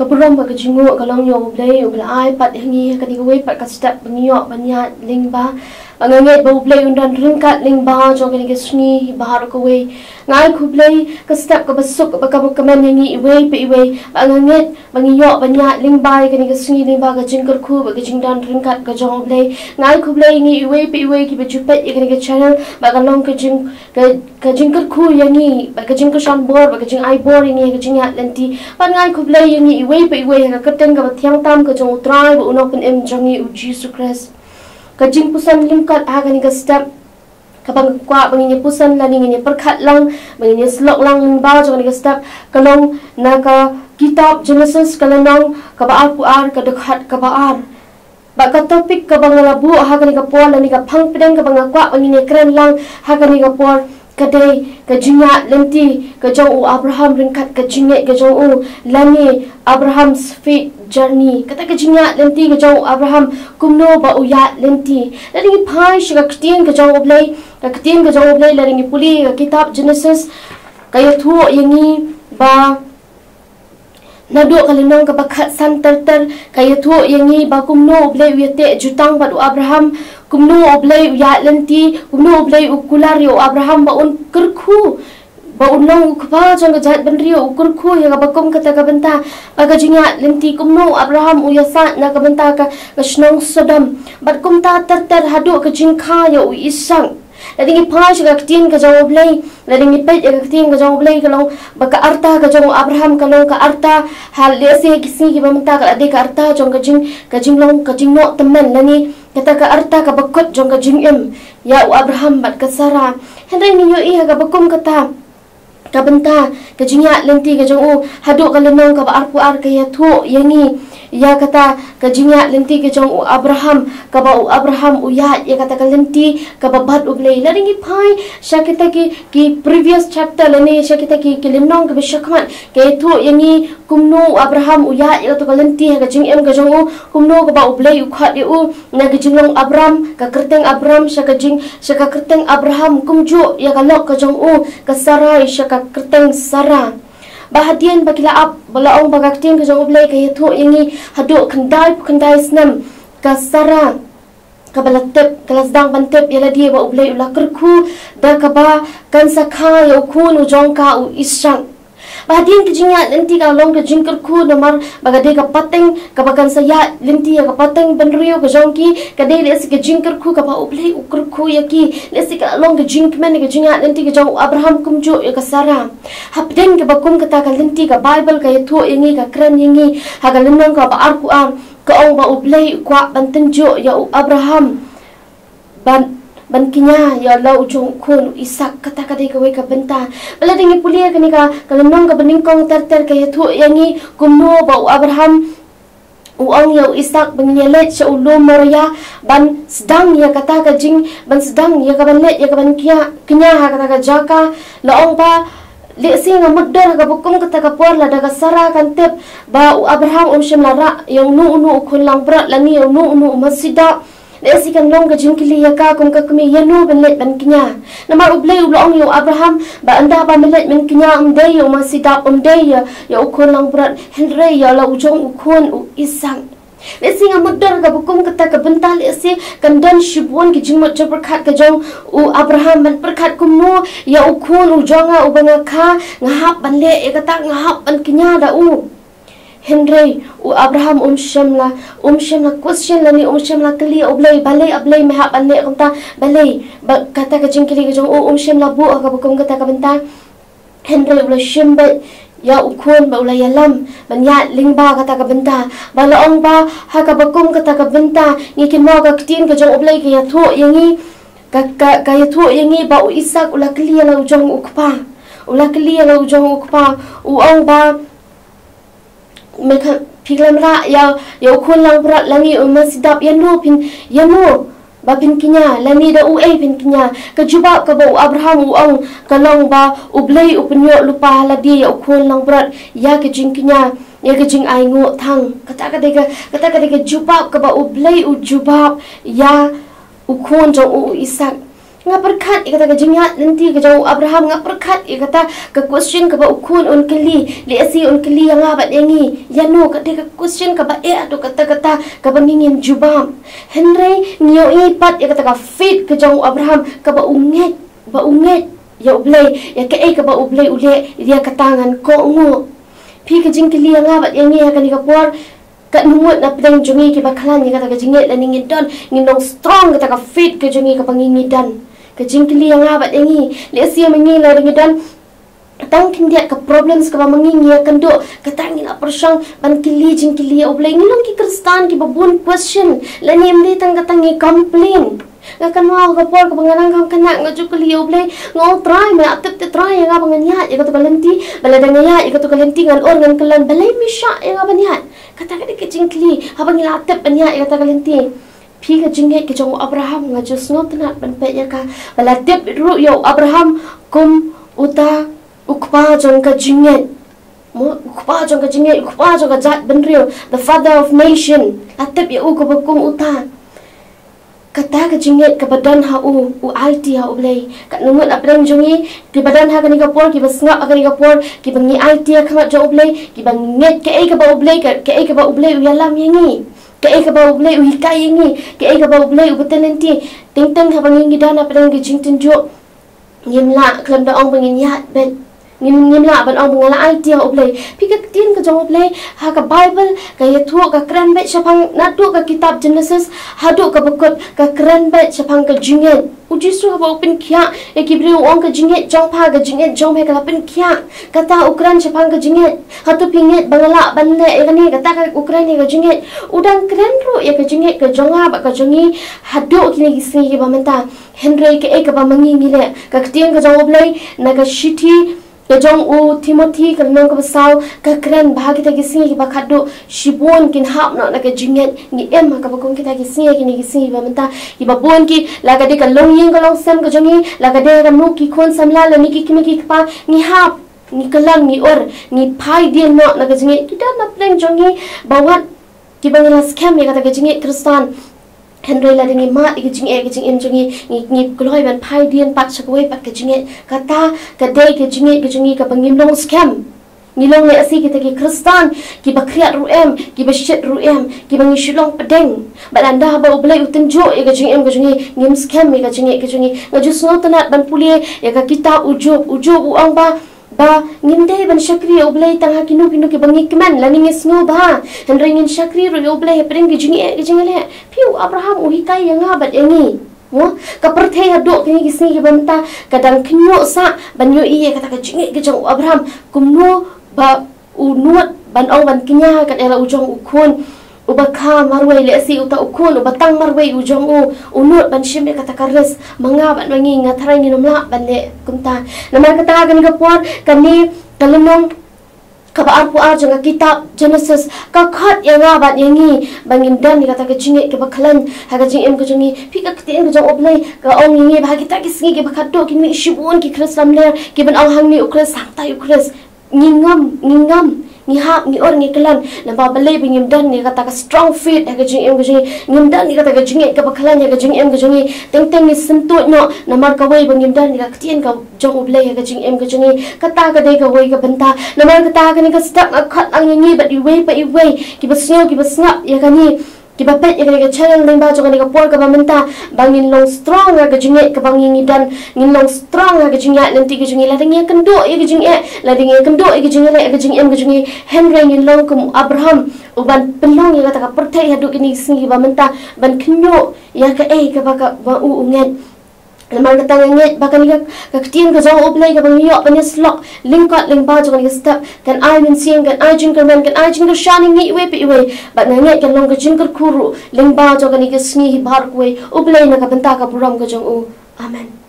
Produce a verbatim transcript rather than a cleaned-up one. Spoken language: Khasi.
Ka burom bad ka jingnguh ka long ïa U Blei uba la ai pat ïa ngi ha kane kawei pat ka step ba ngi ïoh ban ïaid lyngba. Ba nga ngeit ba U Blei un don ryngkat lyngba jong kane ka sngi baroh kawei. Nga ai khublei ka step kaba suk ba ka kmen ïa ngi iwei pa iwei. Ba nga ngeit ba ngi ïoh ban ïaid lyngba ïa kane ka sngi lyngba ka jingkyrkhu bad ka jingdon ryngkat ka jong U Blei. Nga ai khublei ïa ngi iwei pa iwei kiba ju peit ïa kane ka channel ba ka long ka jing ka, ka jingkyrkhu ïa ngi, ba ka jingkyrshan bor, ba ka jingai bor ïa ngi, ka jingïaid lynti. Bad nga ai khublei ïa ngi iwei pa iwei ha ka kyrteng kaba thiang tam ka jong U Trai bad U Nongpynim jong ngi U Jisu Khrist. Ka jingpuson lyngkot ha kane ka step kaba nga kwah ba ngin ïa puson lane ngin ïa pyrkhat lang, ba ngin ïa syllok lang lyngba jong kane ka step ka long na ka kitab Genesis ka lynnong kaba arphew ar ka dkhot kaba ar. Bad ka topic kaba nga la buh ha kane ka por lane ka phang pdeng kaba nga kwah ba ngin ïa kren lang ha kane ka por ka dei ka jingïaid lynti ka jong u Abraham ryngkat ka jingngeit ka jong u, lane Abraham's faith journey. Kata ka jingïaid lynti ka jong u Abraham, kumno ba u ïaid lynti. Lada ngi phai sha ka ktien ka jong U Blei, ka ktien ka jong U Blei lada ngi pule ka kitab Genesis, ka ïathuh ïa ngi ba naduh ka lynnong kaba khatsan ter ter, ka ïathuh ïa ngi ba kumno U Blei u ïateh jutang bad u Abraham, kumno U Blei u ïaid lynti, kumno U Blei u kular ïa u Abraham ba un kyrkhu, ba un long u kpa jong ka jaitbynriew, u kyrkhu ïa kaba kum kata ka bynta. Ba ka jingïaid lynti kumno u Abraham u ïasaid na ka bynta ka, ka shnong Sodom. Bad kumta ter ter haduh ka jingkha ïa u Isak. Lada ngi phai sha ka ktien ka jong U Blei, lada ngi peit ïa ka ktien ka jong U Blei ka long ba ka arta ka jong u Abraham ka long ka arta, ha lehse ki sngi kiba mynta ka la dei ka arta jong ka jing, ka jinglong, ka jingnoh tymmen lane kata ka arta kaba kut jong ka jingim ïa u Abraham bad ka Sara. Hynrei ngi ïohi ha kaba kum kata ka bynta ka jingïaid lynti ka jong u, haduh ka lynnong kaba arphew ar ka ïathuh ïa ngi ïa kata ka jingïaid lynti ka jong u Abraham, kaba u Abraham u ïaid ïa kata ka lynti kaba bad U Blei. Lada ngi phai sha kita ki, ki previous chapter lane sha kita ki, ki lynnong kiba shakhmat, ka ïathuh ïa ngi kumno u Abraham u ïaid ïa kata ka lynti ha ka jingim ka jong u, kumno kaba U Blei u khot ïa u na ka jinglong Abram, ka kyrteng Abram sha ka jing, sha ka kyrteng Abraham, kumjuh ïa ka lok ka jong u ka Sarai sha ka kyrteng Sara. Ba hadien ba ki la ap, ba la ong ba ka ktien ka jong U Blei ka ïathuh ïa ngi haduh khyndai phew khyndai snem ka Sara, kaba la tip, ka la sdang ban tip ïa lade ba U Blei u la kyrkhu da kaba kan sa kha ïa u khun u jong ka u Isak. Ba hadien ka jingïaid lynti ka la long ka jingkyrkhu namar ba ka dei ka pateng kaba kan sa ïaid lynti ïa ka pateng bynriew ka jong ki, ka dei lehse ka jingkyrkhu kaba U Blei u kyrkhu ïa ki. Lehse ka la long ka jingkmen ïa ka jingïaid lynti ka jong u Abraham kumjuh ïa ka Sara. Hapdeng kaba kum kata ka lynti ka Baibl ka ïathuh ïa ngi, ka kren ïa ngi ha ka lynnong kaba arphew ar, ka ong ba U Blei u kwah ban tynjuh ïa u Abraham ban, ban kñia ïa la u jong u khun u Isak. Kata ka dei kawei ka bynta. Ba lada ngi pule kane ka, ka lynnong kaba nyngkong ter ter ka ïathuh ïa ngi kumno ba u Abraham u ong ïa u Isak ba ngin ïa leit sha u lum Moria ban sdang ïa kata ka jing, ban sdang ïa ka ban leit ïa ka ban kñia, kñia ha kata ka jaka. La ong ba lehse nga mutdur ha kaba kum kata ka por lada ka Sara kan tip ba u Abraham um shym la rah ïa uno uno u khun langbrot lane ïa uno uno u masidah. Lehse kan long ka jingkylli ïa ka kum ka kmie, ïano ban leit ban kñia. Namar U Blei u la ong ïa u Abraham ba ynda ba me leit men kñia ym dei ïa u masidah, ym dei ïa, ïa u khun langbrot, hynrei ïa la u jong u khun u Isak. Lehse nga mutdur ha kaba kum kata ka bynta lehse kan don shibun ki jingmut jingpyrkhat ka jong u Abraham ban pyrkhat kumno ïa u khun u jong nga uba nga kha, nga hap ban leh ïa kata, nga hap ban kñia da u. Hynrei u Abraham um shym la, um shym la question lane um shym la kylli ïa U Blei, balei, ah Blei, me hap ban leh kumta, balei. Ba kata ka jingkylli ka jong u um shym la buh ha kaba kum kata ka bynta. Hynrei u la shim beit ïa u khun bad u la ïalam ban ïaid lyngba kata ka bynta. Ba la ong ba ha kaba kum kata ka bynta ngi kynmaw ka ktien ka jong U Blei ka ïathuh ïa ngi, ka, ka, ka ïathuh ïa ngi ba u Isak u la kylli ïa la u jong u kpa. U la kylli ïa la u jong u kpa, u ong ba me kha, phi khlem rah ïa, ïa u khun langbrot lane u masidah, ïano phin, ïano ba phin kñia lane da uei phin kñia. Ka jubab kaba u Abraham u ong ka long ba U Blei u pynïoh lypa ha lade ïa u khun langbrot ïa ka jingkñia, ïa ka jingainguh thang. Kata ka dei ka, kata ka dei ka jubab kaba U Blei u jubab ïa u khun jong u, u Isak. Nga pyrkhat ïa kata ka jingïaid lynti ka jong u Abraham, nga pyrkhat ïa kata ka question kaba u khun un kylli, lehse un kylli ïa nga bad ïa ngi, ïa no, kata ka question kaba eh haduh katta katta kaba ngi ngim jubab. Hynrei ngi ïohi pat ïa kata ka faith ka jong u Abraham kaba u ngeit, ba u ngeit ïa U Blei, ïa kaei kaba U Blei u leh, ïa kata ngan kohnguh. Phi, ka jingkylli ïa nga bad ïa ngi ha kane ka por, katno ngut na pdeng jong ngi kiba khlaiñ ïa kata ka jingngeit, lane ngi don, ngi long strong kata ka faith ka jong ngi kaba ngi ngi don. Ka jingkylli ïa nga bad ïa ngi, lehse ma ngi lada ngi don tang khyndiat ka problems kaba ma ngi ngi ïakynduh, kata ngi la pyrshang ban kylli jingkylli ïa U Blei. Ngi long ki Khristan kiba bun question, lane ym dei tang kata ngi complain. Nga kynmaw ha ka por kaba nga nang kham khynnah nga ju kylli ïa U Blei, nga ong Trai, me la tip te Trai ïa nga ba ngan ïaid ïa katu ka lynti, ba lada nga ïaid ïa katu ka lynti ngan ur ngan kyllan, balei me shah ïa nga ban ïaid? Kata ka dei ka jingkylli haba ngi la tip ban ïaid ïa kata ka lynti. Phi, ka jingngeit ka jong u Abraham nga ju sngewtynnat ban peit ïa ka, ba la tip ruh ïa u Abraham kum uta u kpa jong ka jingngeit. Mo, u kpa jong ka jingngeit, u kpa jong ka jaitbynriew, the father of nation. La tip ïa u kaba kum uta. Kata ka jingngeit kaba don ha u, u aiti ha U Blei. Katno ngut na pdeng jong ngi kiba don ha kane ka por, kiba sngap ha kane ka por, kiba ngi aiti ha khmat jong U Blei, kiba ngi ngeit kaei kaba U Blei, ka, kaei kaba U Blei u ïalam ïa ngi, kaei kaba U Blei u hikai ïa ngi, kaei kaba U Blei u bteng lynti. Teng teng haba ngi ngi don na pdeng ka jingtynjuh, ngim lah khlem da ong ba ngin ïaid beit. Ngim, ngim lah ban ong ba nga la aiti ha U Blei. Phi, ka ktien ka jong U Blei ha ka Bible ka ïathuh, ka kren beit shaphang, naduh ka kitab Genesis haduh kaba kut, ka kren beit shaphang ka jingngeit. U Jisu haba u pynkhiah ïa ki briew u ong ka jingngeit jong pha, ka jingngeit jong me ka la pynkhiah. Kata u kren shaphang ka jingngeit. Hato phi ngeit ba nga lah ban leh ïa kane, kata ka u kren ïa ka jingngeit. U dang kren ruh ïa ka jingngeit ka jong nga bad ka jong ngi haduh kine ki sngi kiba mynta. Hynrei kaei kaba ma ngi ngi leh, ka ktien ka jong U Blei na ka shithi ka jong u Timothi ka lynnong kaba saw ka kren ba ha kita ki sngi kiba khatduh shibun kin hap noh na ka jingngeit. Ngi im ha kaba kum kita ki sngi, kine ki sngi kiba mynta, kiba bun ki, la ka dei ka longïing ka longsem ka jong ngi, la ka dei ka nuk ki khun samla lane ki kmie ki kpa, ngi hap, ngi kyllon, ngi ur, ngi phai dien noh na ka jingngeit. Ki don na pdeng jong ngi ba wat kiba ngi la skhem ïa kata ka jingngeit Khristan. Hynrei lada ngi mad ïa ka jingeh, ka jingim jong ngi, ngi, ngi kloi ban phai dien pat sha kawei pat ka jingngeit. Kata ka dei ka jingngeit ka jong ngi kaba ngim long skhem. Ngi long lehse kita ki Khristan kiba khriat ruh em, kiba shit ruh em, kiba ngi shu long pdeng. Bad ynda haba U Blei u tynjuh ïa ka jingim ka jong ngi, ngim skhem ïa ka jingngeit ka jong ngi. Nga ju sngewtynnat ban pule ïa ka kitab u Job, u Job u ong ba ba ngim dei ban shakri ïa U Blei tang ha kino kino kiba ngi kmen lane ngi sngewbha. Hynrei ngin shakri ruh ïa U Blei hapdeng ki jingeh ki jingeh. Phi, u Abraham u hikai ïa nga bad ïa ngi. Mo, ka pyrthei haduh kine ki sngi kiba mynta ka dang khynñiuh sah ban ïohi ïa kata ka jingeh ka jong u Abraham. Kumno ba u nud ban ong ban kñia kat ïa la u jong u khun uba kha marwei, lehse uta u khun uba tang marwei u jong u, u nud ban shim ïa kata ka risk. Ma nga bad ma ngi nga tharai ngin ym lah ban leh kumta. Namar kata ha kane ka por, kane ka lynnong kaba arphew ar jong ka kitab Genesis ka khot ïa nga bad ïa ngi ba ngin don ïa kata ka jingngeit kaba khlaiñ ha ka jingim ka jong ngi. Phi, ka ktien ka jong U Blei ka ong ïa ngi ba ha kita ki sngi kiba khatduh kin mih shibun ki Khrist lamler kiban ong hangne u Khrist, hangtai u Khrist. Ngi ngam, ngi ngam, ngi hap, ngi ur, ngi kyllon. Namar balei ba ngim don ïa kata ka strong faith ha ka jingim ka jong ngi. Ngim don ïa kata ka jingngeit kaba khlaiñ ha ka jingim ka jong ngi. Teng teng ngi syntuid noh namar kawei ba ngim don ïa ka ktien ka jong U Blei ha ka jingim ka jong ngi. Kata ka dei kawei ka bynta. Namar kata ha kane ka step nga khot lang ïa ngi bad iwei pa iwei kiba sngew, kiba sngap ïa kane, kiba peit ïa kane ka channel lyngba jong kane ka por kaba mynta, ba ngin long strong ha ka jingngeit kaba ngi ngi don, ngin long strong ha ka jingïaid lynti ka jong ngi. Lada ngi ïakynduh ïa ka jingeh, lada ngi ïakynduh ïa ka jingïaleh ha ka jingim ka jong ngi, hynrei ngin long kum u Abraham uban pynlong ïa kata ka pyrthei haduh kine ki sngi kiba mynta ban khynñiuh ïa kaei kaba ka, ba u u ngeit. Namar kata nga ngeit ba kane ka, ka ktien ka jong U Blei kaba ngi ïoh ban ïasyllok lyngkot lyngba jong kane ka step kan ai mynsiem, kan ai jingkyrmen, kan ai jingkyrshan ïa ngi iwei pa iwei. Bad nga ngeit kan long ka jingkyrkhu ruh lyngba jong kane ka sngi hi baroh kawei. U Blei na ka bynta ka burom ka jong u. Amen.